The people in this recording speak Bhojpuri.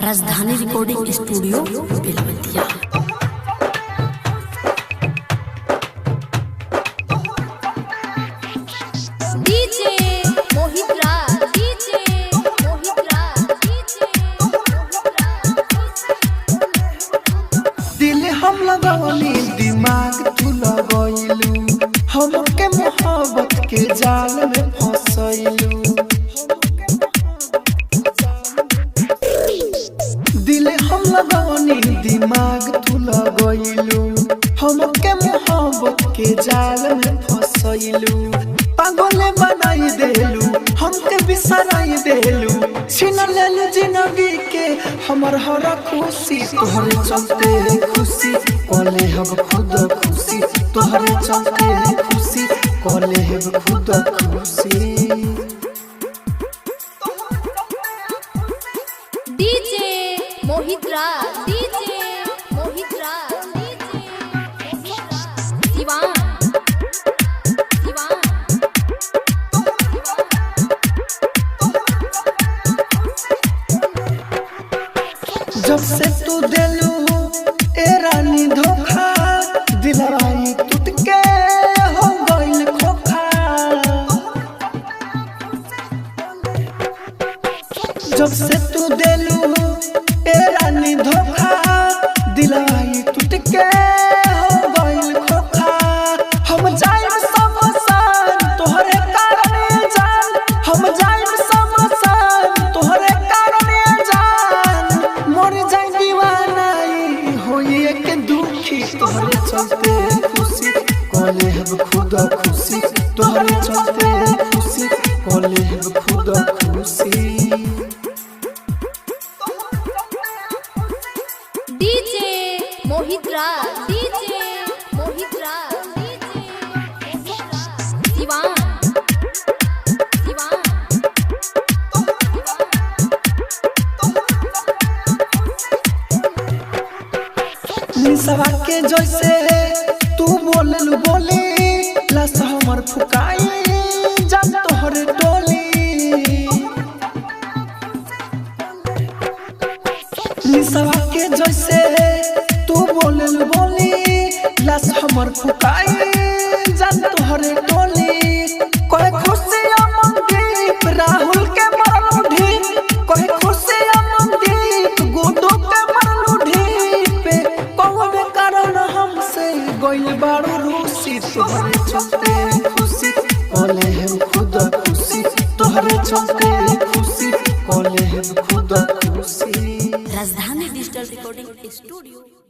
Rajdhani recording studio Belwatiya. DJ Mohit Raj, DJ Mohit Raj, DJ Mohit Raj. दिल हम लगवली दिमाग तू लगैलू, हमके मोहब्बत के जाल में फसैलू। दिल हम लगवनी दिमाग तू लगैलू, हमके मोहब्बत के जाल में फसैलू। पागल बनाई देलू, हमके बिसराई देलू, छीन लेलू जिंदगी के हमर हर खुशी। तोहरे चलते खुशी कले हम खुद खुशी, तोहरे चलते खुशी कले हम खुद खुशी। DJ Mohit Raj, DJ Mohit Raj, DJ Mohit Raj. Siwan, Siwan. जब से तू दिलू ए रानी धोखा, दिलवाई टूट के हो गइल खोखा। जब से तू दिलू ए रानी धोखा, दिलवाई टूट के हो गइल खोखा। हम जाइब शमशान तोहरे कारण जान, हम जाइब शमशान तोहरे कारण जान। मर जाई दीवानाई होई एक दुखी, तोहरे चलते खुशी कले हम खुद खुशी, तोहरे चलते खुशी कले हम खुद खुशी। DJ Mohit Raj, DJ Mohit Raj, DJ Mohit Raj. Siwan, Siwan. निसवा के जैसे तू बोललू बोली, लस हमर फुकाई जब तोहर टोली। निसवा के जैसे तू बोललू बोली, लस हमर फुकाई जब तोहर टोली। कहे खुशी अमनदीप राहुल के मरलू ढीप, कहे खुशी अमनदीप गुड्डू के मरलू ढीप। कौन कारण हमसे गइल बारू रूसी, तोहरे चलते खुशी कले हम खुद खुशी, तोहरे चलते खुशी कले हम खुद खुशी। Rajdhani digital recording studio.